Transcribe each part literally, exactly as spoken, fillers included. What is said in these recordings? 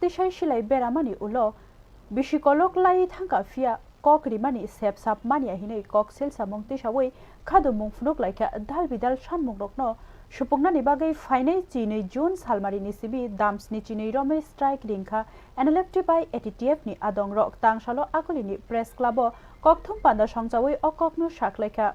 Tisai silai beramani ulo bisi kolok lai thangkha, phiya kok rimani sep sap manya hinwi kok silsamung tisawi khadumung phunuk laikha. Dal bidal sanmungrokno supuknani bagwi phainai chinwi June salmarini simi damsni chinwi romwi strike ringkha N L F T bai A T T F ni adongrok. Tangsalo Agulini Press Club o kokthum panda songchawi o kokno saklaikha.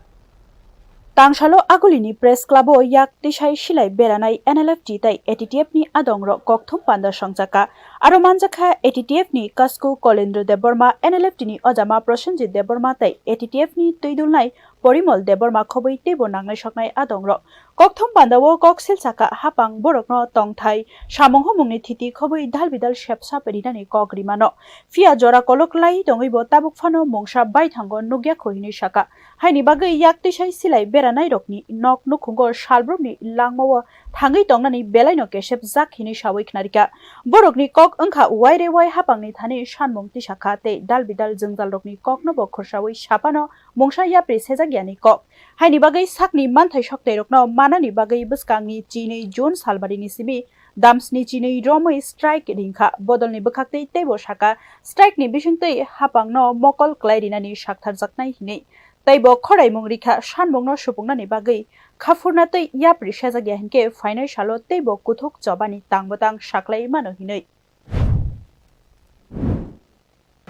Tangsalo Agulini Press Club o yak tisai silai beranai N L F T tai A T T F ni adongrok kokthum panda songchakha. Aro manjakha A T T F ni Kasku Kolendra Debbarma, N L F T ni Ojama Prosenjit Debbarma tai A T T F ni twidulnai Porimol Debbarma khobwi teibo nangnai soknai adongrok. Kokthum panda o kok silsakha hapang borokno tongthai samung humungni thiti khobwi dal bidal sep sap rinani kok rimano. Phiya jora kolok lai tongwibo tabuk phano mungsa baithango nukya kho hinwi sakha. Haini bagwi yak tisai silai beranairokni nok nukhungo salbrumni langmao thangwi tongnani belaino kesep jak hinwi sawi khnarikha. Borokni kok wngkha waire wai hapangni thani sanmung tisakha tei dal bidal jwngjalrokni koknobo khursawi saphano mungsa yapri sejakyani kok. Haini bagwi sakni manthai soktairokno manani bagwi bwskangni chinwi June salbarini simi damsni chinwi romwi strike ringkha. Bodolni bwkhaktwi teibo sakha, strike ni bisingtwi hapangno mokol klai rinani saktharjaknai hinwi. Teibo khoraimung rikha sanmungno supuknani bagwi khaphurna tei yapri sejakya hinkhe phainai salo teibo kuthuk chobani tang bwtang saklai mano hinwi.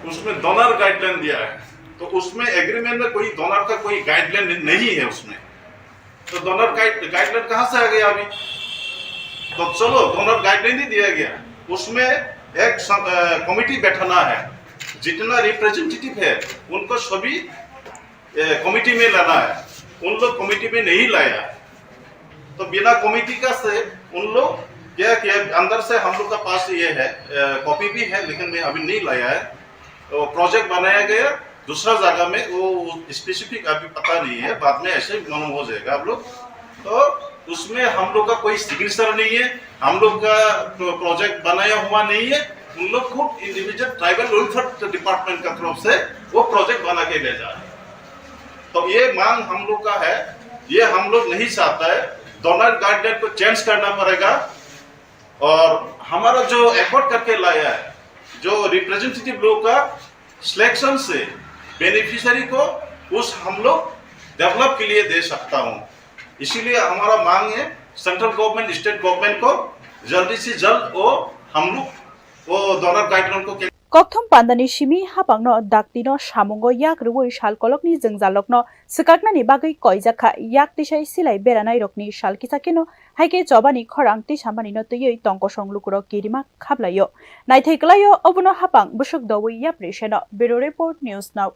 उसमें donor guideline दिया है, तो उसमें एग्रीमेंट में कोई डोनर का कोई गाइडलाइन नहीं है उसमें। तो डोनर गाइड गाइडलाइन कहाँ से आ गया अभी? तो चलो, डोनर गाइडलाइन ही दिया गया, उसमें एक सम- अ, कमेटी बैठाना है, जितना रिप्रेजेंटेटिव है उनको सभी ए, कमेटी में लाना है, उन लोग कमेटी में नहीं लाया। तो बिना कमेटी का से उन लोग क्या किया, अंदर से हम लोग का पास ये है, ए, कॉपी भी है, लेकिन मैं अभी नहीं लाया है। तो प्रोजेक्ट बनाया गया दूसरा जगह में, वो स्पेसिफिक अभी पता नहीं है, बाद में ऐसे मालूम हो जाएगा आप लोग। तो उसमें हम लोग का कोई सिग्नेचर नहीं है, हम लोग का प्रो- प्रोजेक्ट बनाया हुआ नहीं है। उन लोग खुद इंडिविजुअल ट्राइबल वेलफेयर डिपार्टमेंट का तरफ से वो प्रोजेक्ट बना के भेजा है। तो ये मांग हम लोग का है, ये हम लोग नहीं चाहता है। डोनर गाइडलाइन को चेंज करना पड़ेगा और हमारा जो एफर्ट करके लाया है, जो रिप्रेजेंटेटिव लोग का सिलेक्शन से बेनिफिशियरी को उस हम लोग डेवलप के लिए दे सकता हूँ। इसीलिए हमारा मांग है सेंट्रल गवर्नमेंट, स्टेट गवर्नमेंट को जल्दी से जल्द वो हम लोग वो डोनर गाइडलाइन को Kokthum pandani simi hapangno daktino samungo yak rwui sal kolokni jwngjalrokno swkaknani bagwi koijakha. Yak tisai silai beranairokni sal kisa kheno hai khe chobani khorang tisamanino twiwi tongkosong lukurok kirima khaplaio. Naithai kwlaio obono hapang bwswk doui yapri seno. Bureau Report, News Now.